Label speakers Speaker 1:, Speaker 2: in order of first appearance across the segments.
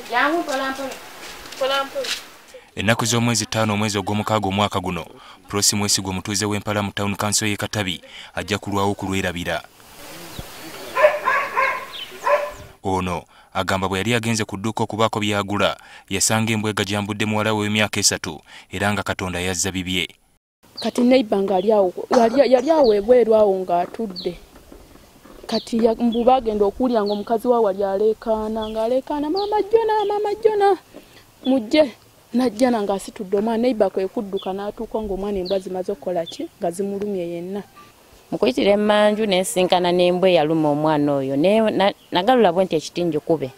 Speaker 1: Jangu mpola mpola. Mpola mpola.
Speaker 2: Ennaku z'omwezi 5 omwezi ogw'omukaaga omwaka guno, Prossy Mwesigwa omutuuze w'Empala mu Town Council y'e Katabi ajja kulwawo okulwerabira. Ono agamba bwe yali agenze ku dduuka okubaako by'agula, yasanga embwa egajambudde muwala we w'emyaka 3 era nga Katonda yazza bibye.
Speaker 3: Kati neighbor nga yali awo ebweru awo ng'atudde. Kati mbu bagenda okuwulira ng'omukazi we wali aleekaana ng'aleekaana, maama Jona, maama Jona, mujje. Najja ng'asitudde omwana, neighbor kwe kudduka n'atuuka ng'omwana embwa zimaze okukola ki, nga zimulumye yenna.
Speaker 1: Mu kuyitira emmanju ne nsinkana n'embwa eyaluma omwana oyo, nagalula bwe nti ekitingi kube,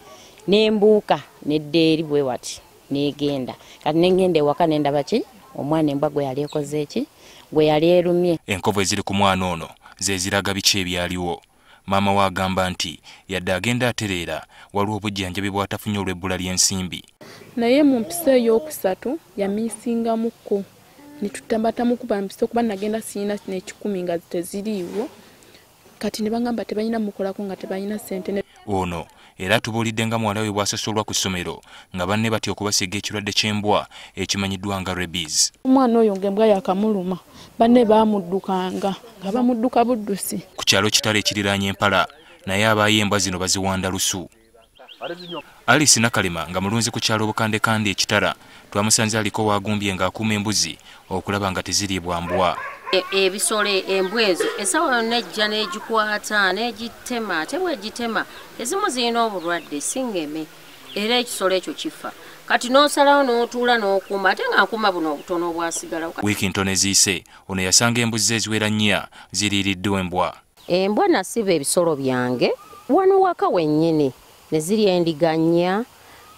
Speaker 1: n'embuuka nedda eri bwe wati n'egenda. Kati ne ngenda ewaka ne ndaba ki, omwana embwa gwe yali ekoze ki, gwe yali erumye.
Speaker 2: Enkovu eziri ku mwana ono ze ziraga biki ebyaliwo. Maama we agamba nti yadde agenda atereera, waliwo obujjanjabi bw'atafunye olw'ebbula ly'ensimbi.
Speaker 3: Naye mu mpisa ey'okusatu yamiisingamukko ne tutabatamukuba mpisa kuba nagenda sirina n'ekikumi nga teziriiwo. Kati ne bagamba tebalina mukolako nga tebalina ssente.
Speaker 2: Ono era atubuulidde nga muwala we bw'asosolwa ku ssomero nga banne batya okubasiiga ekirwadde ky'embwa ekimanyiddwa nga rabies.
Speaker 3: Omwana oyo ng'embwa yakamuluma, banne baamuddukanga nga bamudduka buddusi.
Speaker 2: Ku kyalo Kitale ekiriraanye Empala naye abaayo embwa zino baziwanda lusu. Alice Nakalema nga mulunzi ku kyalo Bukandekande Ekitara twamusanze aliko waagumbye ng'akuuma embuzi okulaba nga teziriibwa mbwa.
Speaker 4: Ebisolo embwa ezo essaawa yonna ejja n'egikwata n'egitema, ate bw'egitema ezimu zirina obulwadde si ngeme, era ekisolo ekyo kifa. Kati n'osalawo n'otuula n'okuuma, ate nga nkuuma buno obutono obwasigalawo.
Speaker 2: Wiiki ntono eziyise ono yasanga embuzi ze eziwera 4 ziriiriddwa embwa.
Speaker 4: Embwa nasiba ebisolo byange wano waka wennyini, ne zirya endiga 4,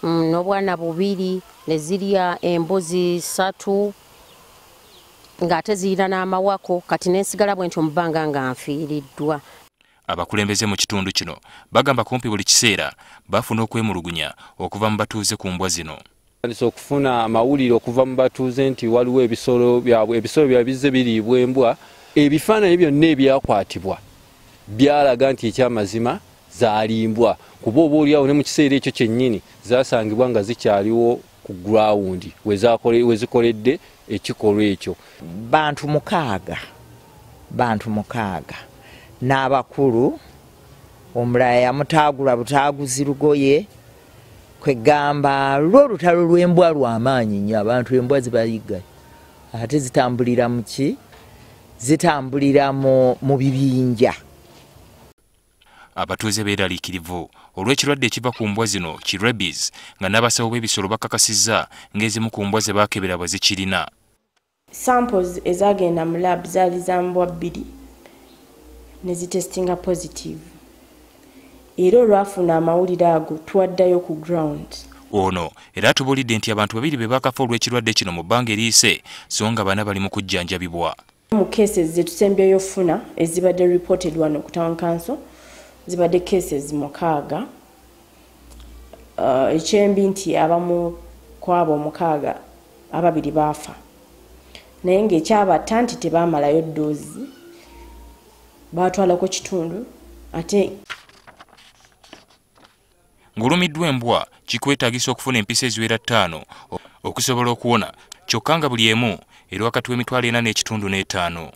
Speaker 4: n'obwana 2, ne zirya embuzi 3, ng'ate zirina n'amawako. Kati nensigala bwe ntyo mu bbanga nga nfiiriddwa.
Speaker 2: Abakulembeze mu kitundu kino bagamba kumpi buli kiseera bafuna okwemulugunya okuva mu batuuze ku mbwa zino.
Speaker 5: Tandise okufuna amawulire okuva mu batuuze nti waliwo ebisolo byabwe, ebisolo byabwe bizze biriibwa embwa. Ebifaananyi byonna ebyakwatibwa byalaga nti ekyamazima zaali mbwa, kuba oba oliawo ne mu kiseera ekyo kyennyini zasangibwa nga zikyaliwo ku ground we zikoledde ekikolwa ekyo.
Speaker 6: Bantu mukaaga n'abakulu, omulala yamutaagula butaaguzi lugoye. Kwegamba lwo olutalo lw'embwa lw'amaanyi nnyo, abantu embwa zibayigga ate zitambulira mu ki, zitambulira mu bibinja.
Speaker 2: Abatuuze beeraliikirivu olw'ekirwadde ekiva ku mbwa zino ki rabies, nga n'abasawo b'ebisolo bakakasizza ng'ezimu ku mbwa ze baakebera bwe zikirina.
Speaker 7: Samples ezagenda mu lab zaali za mbwa 2 ne zitestinga positive, era olwafuna amawulire ago twaddayo ku ground.
Speaker 2: Ono era atubuulidde nti abantu 2 be baakafa olw'ekirwadde kino mu bbanga eriyise, so nga 4 bali mu kujjanjabibwa.
Speaker 7: Mu cases ze tusembyeyo okufuna ezibadde reported wano ku Town Council zibadde cases 6. Ekyembi nti abamu kwabo 6 ababiri baafa, naye ng'ekyabatta nti tebaamalayo ddoozi, baatwalako kitundu. Ate
Speaker 2: ng'olumiddwa embwa kikwetaagisa okufuna empisa eziwera 5 okusobola okuwona, kyokka nga buli emu eri wakati w'emitwalo 4.5 n'etaano.